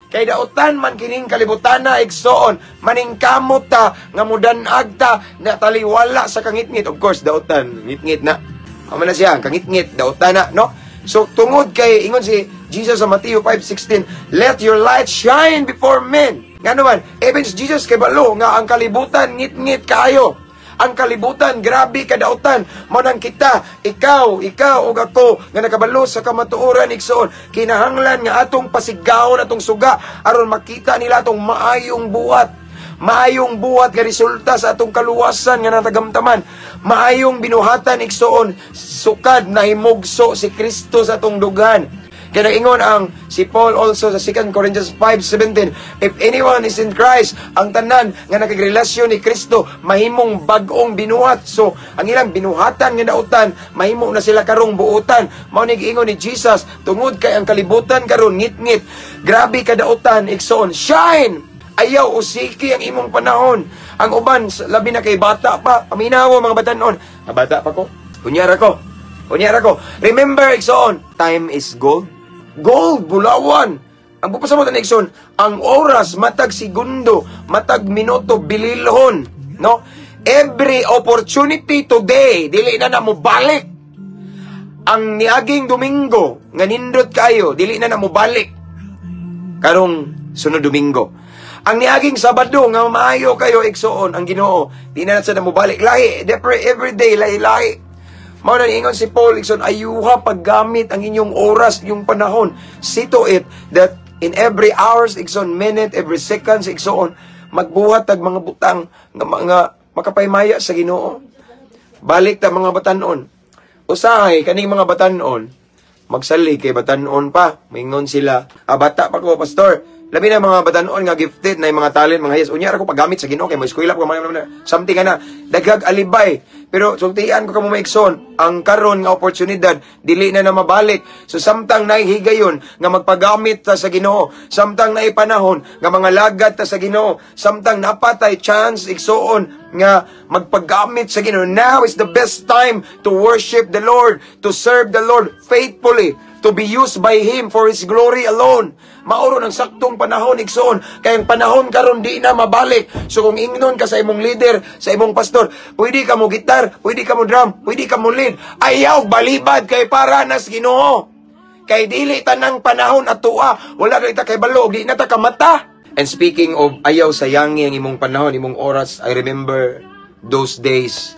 Kay dautan man kining kalibutana, igsoon, maningkamot ta nga mudanag ta na taliwala sa kangitngit. Of course, dautan, ngitngit na. Amo na siya, kangitngit, dautan na, no? So tungod kay ingon si Jesus sa Matthew 5:16, "Let your light shine before men." Nga naman, even si Jesus kay balo nga ang kalibutan ngitngit kaayo. Ang kalibutan, grabe kadautan. Mao nang kita, ikaw, ikaw ug ako nga nakabalo sa kamatuoran, igsoon, kinahanglan nga atong pasigawon atong suga aron makita nila atong maayong buhat. Maayong buhat nga resulta sa atong kaluwasan nga natagamtaman. Maayong binuhatan, igsoon, sukad nahimugso si Kristo sa atong dughan. Kaya nag-ingon ang si Paul also sa 2 Corinthians 5:17, "If anyone is in Christ," ang tanan nga nakagrelasyon ni Kristo, mahimong bag-ong binuhat. So, ang ilang binuhatan nga dautan, mahimo na sila karong buutan. Mao ni giingon ni Jesus, tungod kay ang kalibutan karon ngit-ngit, grabe kadautan, igsoon, shine! Ayaw usiki ang imong panahon. Ang uban, labi na kay bata pa, paminaw mga batanon. Ah, bata pa ko. Unyara ko. Unyara ko. Remember, igsoon, time is gold. Gold, bulawan. Ang pupasabot ni igsoon, ang oras, matag segundo, matag minuto, bililhon. No? Every opportunity today, dili na na mo balik. Ang niaging Domingo, nga nindot kayo, dili na na mo balik. Karong sunod Domingo. Ang niaging Sabado nga maayo kayo, igsoon, ang Ginoo, di na na sa mo balik. Lahi, every day, lahi lahi. Mao na ingon si Paul, igsoon, ayuha paggamit ang inyong oras, inyong panahon. See to it that in every hours, igsoon, minute, every seconds, igsoon, magbuhat tag mga butang nga mga makapaymaya sa Ginoo. Balik ta mga batanon. Usahay kaning mga batanon, magsalig kay batanon pa. Mingon sila, "Ah, bata pa ko, pastor." Labi na mga batanon nga gifted na yung mga talent, mga yes. Unya ra ko paggamit sa Ginoo kay mo eskwela ko mga something ana. Daghag alibay. Pero sultian ko kamo, maigsoon, ang karon nga oportunidad dili na na mabalik. So samtang nahihigayon nga magpagamit ta sa Ginoo, samtang naipanahon nga mga lagad ta sa Ginoo, samtang napatay chance, igsoon, nga magpagamit sa Ginoo. Now is the best time to worship the Lord, to serve the Lord faithfully, to be used by Him for His glory alone. Mauro ng saktong panahon, igsoon. Kay ang panahon karon di na mabalik. So kung ingnon ka sa imong leader, sa imong pastor, "Pwede ka mo gitar, pwede ka mo drum, pwede ka mo lead." Ayaw balibad kay para nas Ginoo. Kay dili tanang panahon atua, wala kay ta kay balo, di na ta kamata. And speaking of ayaw sayangi ang imong panahon, imong oras, I remember those days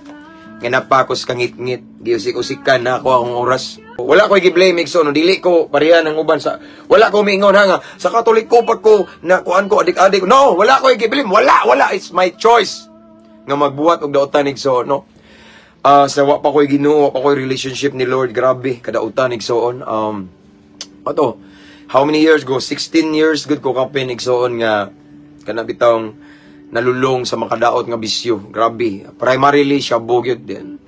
nga napakos kangit-ngit, giusik-usikan na ako akong oras. Wala ko gi-blame, igsoon, no, dili ko pareha ng uban sa wala ko miingon ha nga sa Katoliko pa ko na kuan ko adik-adik. No, wala ko gi-blame. Wala, wala, it's my choice nga magbuhat og dautan, igsoon, no. Ah, sa wa pa ko'y Ginoo, wa pa ko'y relationship ni Lord, grabe kadautan, igsoon. Ato, how many years go? 16 years good ko kapin, igsoon, nga kana bitawng nalulong sa makadaot nga bisyo. Grabe. Primarily shabu gyud din.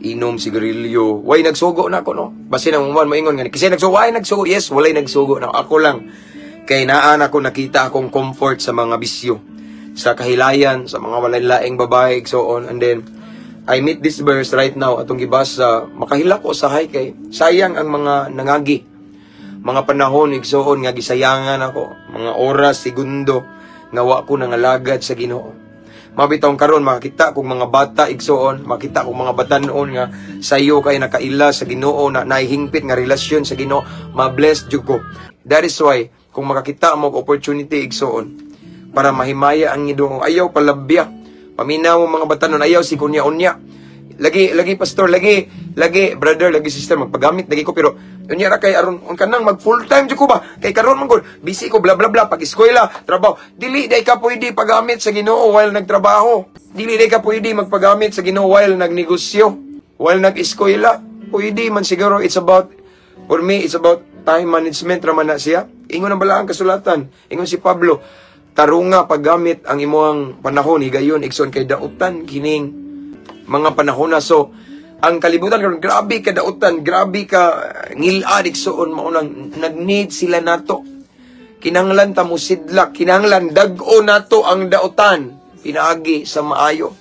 Inom sigarilyo. Way nagsugo na ako, no. Basin ang uman maingon nga kasi nagsugo ay nagsugo. Yes, walay nagsugo na ako lang. Kay naan ako nakita akong comfort sa mga bisyo, sa kahilayan, sa mga walay laing babae, so on. And then I meet this verse right now atong gibasa, makahilak ko sa kay sayang ang mga nangagi. Mga panahon, igsoon, nga gisayangan ako, mga oras, segundo nga wa ko nangalagad sa Ginoo. Mabitawng karon makita kong mga bata, igsoon, makita kong mga batanon nga sayo kay nakaila sa Ginoo na nahihingpit nga relasyon sa Ginoo, ma-bless jud ko. That is why kung makakita mo og opportunity, igsoon, para mahimaya ang Ginoo, ayaw palabya. Paminaw mo mga batanon, ayaw si kunya-unya. Lagi, lagi pastor, lagi, lagi brother, lagi sister, magpagamit lagi ko pero unya ra kay aron un kanang mag full time jud ko ba kay karon man gud busy ko, bla bla bla, pag eskwela, trabaho. Dili day ka pwede pagamit sa Ginoo while nagtrabaho. Dili day ka pwede magpagamit sa Ginoo while nagnegosyo, while nag-eskwela. Pwede man siguro. It's about, for me, it's about time management raman na siya. Ingon ang balaang kasulatan, ingon si Pablo, tarunga paggamit ang imong panahon, higayon, igsoon, kay dautan kining mga panahon na. So ang kalibutan karon grabe ka dautan, grabe ka ngilad, igsoon. Mao nang nag-need sila nato. Kinahanglan ta mosidlak, kinahanglan dag-o nato ang dautan pinaagi sa maayo.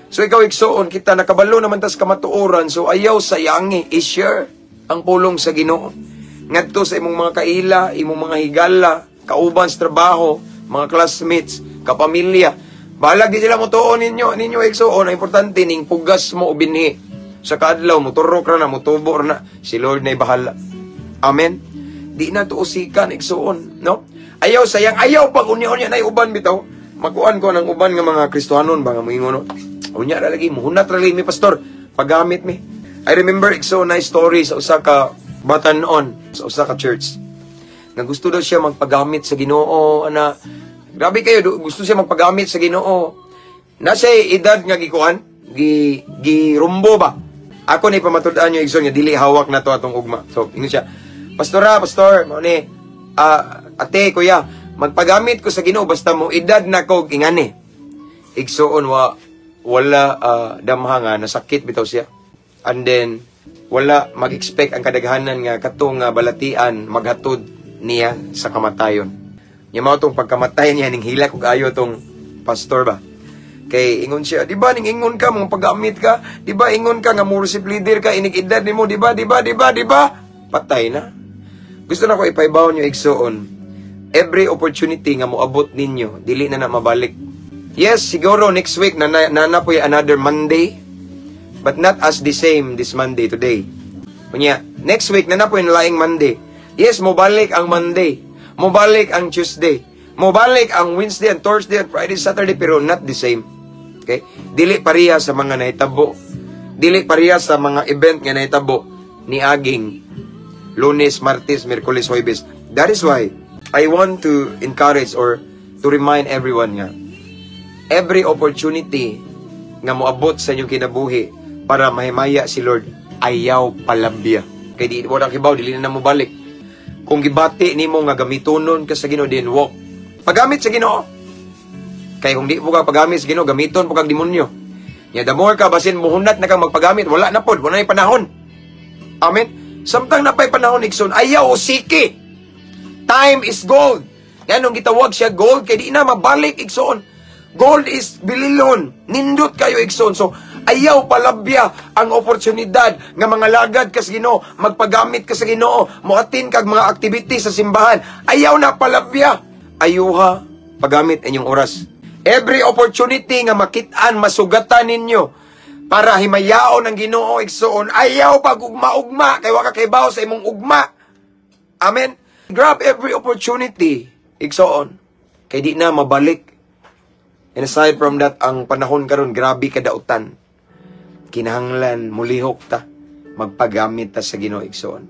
So ikaw, igsoon, kita nakabalo naman tas kamatuoran, so ayaw sayangi, i-share ang pulong sa Ginoo ngadto sa imong mga kaila, imong mga higala. Kauban sa trabaho, mga classmates, kapamilya. Bahalag di sila motuo ninyo, igsuon. Ang importante ning pugas mo og binhi. Sa kaadlaw moturok ra na, motubo ra na, si Lord na bahala. Amen. Di na to usikan, igsuon, no? Ayaw sayang, ayaw pag unya-unya na uban bitaw. Makuan ko ng uban nga mga Kristohanon ba nga moingon, no? Unya ra lagi, muhunat ra lagi mi, pastor. Pagamit mi. I remember, igsuon, na story sa usa ka batanon sa usa ka church. Nga gusto daw siya magpagamit sa Ginoo ana. Grabe kayo, gusto siya magpagamit sa Ginoo. Nasa edad nga gikuan, gi girumbo ba? Ako ni pamatud-an niyo, igsoon, nga dili hawak na to atong ugma. So, ingon siya, "Pastora, pastor, mao ni, ate, kuya, magpagamit ko sa Ginoo basta mo edad na ko ingani." Igsuon, wala damha nga nasakit bitaw siya. And then wala mag-expect ang kadaghanan nga katong nga balatian maghatod niya sa kamatayon. Nya mao tong pagkamatay niya, ning hilak og ayo tong pastor ba. Kay ingon siya, "Di ba ning ingon ka mong paggamit ka? Di ba ingon ka nga worship leader ka inig edad nimo, di ba? Di ba? Di ba? Di ba?" Patay na. Gusto na ko ipaibaw niyo, igsuon. Every opportunity nga moabot ninyo, dili na na mabalik. Yes, siguro next week na na po another Monday, but not as the same this Monday today. Unya, next week na na po yung laing Monday. Yes, mobalik ang Monday. Mobalik ang Tuesday. Mobalik ang Wednesday and Thursday and Friday, Saturday, pero not the same. Okay? Dili pareha sa mga nahitabo. Dili pareha sa mga event nga nahitabo ni aging Lunes, Martes, Miyerkules, Huwebes. That is why I want to encourage or to remind everyone nga every opportunity nga moabot sa inyong kinabuhi para mahimaya si Lord, ayaw palabya. Kay di mo kibaw, dili na mo balik. Kung gibati nimo nga gamitonon ka sa Ginoo, then walk. Pagamit sa Ginoo. Kay kung di mo ka pagamit sa Ginoo, gamiton po kag demonyo. Nya the more ka basin muhunat na kang magpagamit, wala na pod, wala na panahon. Amen. Samtang napay panahon, igsoon, ayaw usiki. Time is gold. Nganong gitawag siya gold? Kay di na mabalik, igsoon. Gold is bililon. Nindot kayo, igsoon. So, ayaw palabya ang oportunidad nga mga lagad ka sa Ginoo, magpagamit ka sa Ginoo, moatin kag mga activity sa simbahan. Ayaw na palabya. Ayuha pagamit inyong oras. Every opportunity nga makit-an, masugatan ninyo para himayaon ang Ginoo, igsoon. Ayaw pag ugma-ugma kay wa ka kibaw sa imong ugma. Amen. Grab every opportunity, igsoon. Kay di na mabalik. And aside from that, ang panahon karon grabe kadautan. Kinahanglan mulihok ta, magpagamit ta sa Ginoo, igsoon.